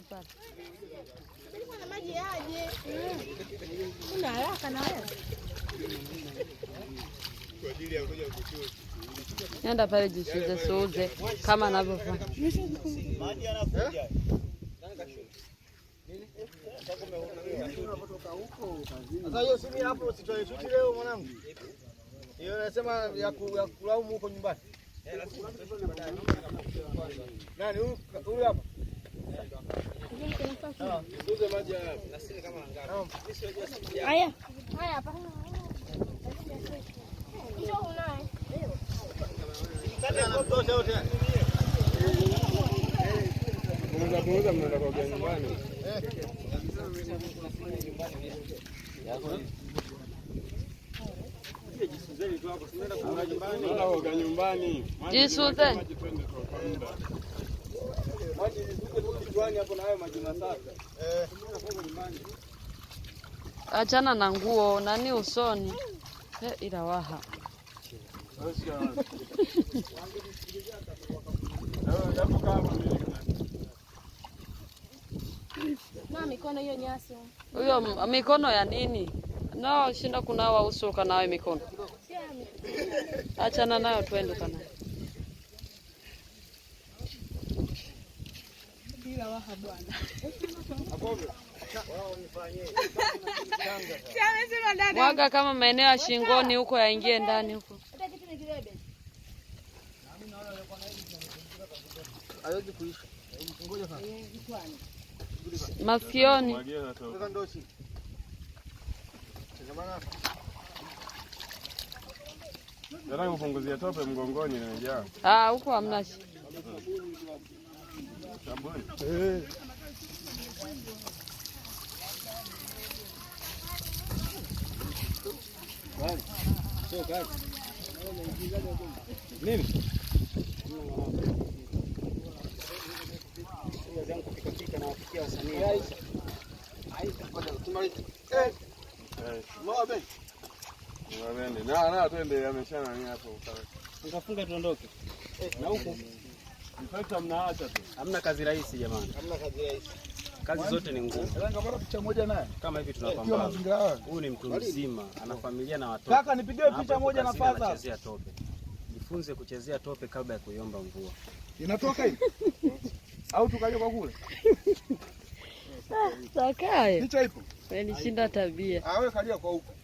Pale. Na maji yaje. Una haraka na wewe. Nenda pale jisuuze suuze kama anavyofanya. Maji yanakuja. Sasa hiyo simu hapo usitoe shuti leo mwanangu. Hiyo nasema ya kulaumu huko nyumbani. Nani huyu huyu hapa? Tuuze maji haya. Haya. Haya hapa. Njoo unaye. Punguza punguza, mnaenda kuogea nyumbani. Mnaenda kuoga nyumbani. Jisuze. Maji twende tuokoe muda. Maji zisuke tu kichwani hapo na hayo maji masafi. Achana na nguo nani usoni. Ila waha. Hapo kama mimi. Na mikono hiyo nyasi. Huyo mikono ya nini? No, shinda kunawa uso ukanawe mikono. Achana nayo twende kana. Bila waha bwana. Mwaga kama maeneo ya shingoni huko yaingie ndani huko. Hata kitu ni kibebe. Haiwezi kuisha. Ngoja sasa. Masikioni. Mwagia sasa. Weka ndoo chini. Tazamana hapa. Nataka kupunguzia tope mgongoni nimejaa. Ah, huko hamna shi. Sabuni. Sio kazi. Mimi. Kazi yangu kupika pika na wapikia wasanii. Tumalize. Mwabe. Mwabende. Na na twende ameshana nini hapo. Nikafunga tuondoke. Na huku Mfekta mnaacha tu. hamna kazi rahisi jamani. Hamna kazi rahisi. Kazi zote ni ngumu. Nikapata picha moja naye Kama hivi ikiwa tunapambana. mazingira hayo. Huyu ni mtu mzima, ana familia na watoto. Kaka, nipigie Na hapo picha yupo moja na kazini faza. anachezea tope. Jifunze kuchezea tope kabla ya kuiomba mvua. Inatoka hii au tukaje kwa kule? Sakaye. Picha ipo. Umenishinda tabia. Ah, wewe kalia kwa huko.